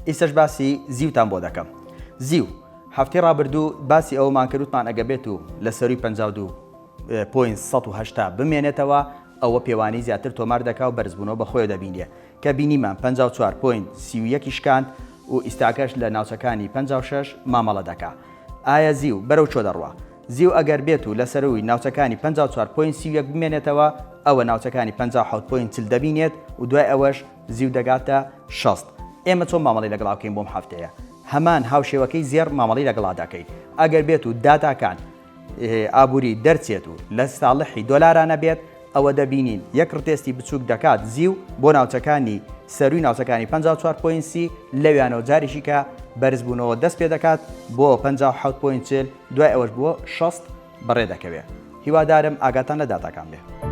ئیستەش باسی زیوتان بۆ دەکەم. زیو، هەفتەی ڕابردوو باسی ئەوەمان کرد وتمان ئەگە بێت و لە سەرووی 52 point 180 بمێنێتەوە ئەوە پێوانەی زیاتر تۆمار دەکا و بەرزبوونەوە بە خۆیەوە دەبینرێ کە بینیمان 54 point 31 شکاند و ئیستاکەش لە ناوچەکانی 56 مامەڵە دەکا. ئایا زیو بەرەو کوێ دەڕوا؟ زیو ئەگەر بێت و لە سەرووی ناوچەکانی 54 point 31 بمێنێتەوە ئەوە ناوچەکانی 57 point 40 دەبینێت و دوای ئەوەش زیو دەگاتە 60. ئێمە چۆن مامەڵەی لەگەڵا بکەین بۆم هەفتەیە؟ هەمان هاوشێوەکەی زێڕ مامەڵەی لەگەڵا دەکەین ئەگەر بێت و داتاکان ئابووری دەرچێت و لە ساڵحی دۆلارانە بێت ئەوە دەبینین یەک retest ی بچووک دەکات زیو بۆ ناوچەکانی سەروی ناوچەکانی 54 point سی لەویانەوە جارێکی کە بەرزبوونەوە دەست پێ دەکات بۆ 57 point 40 دوای ئەوەش بۆ 60 بەڕێ دەکەوێت هیوادارم ئاگاتان لە داتاکان بێ.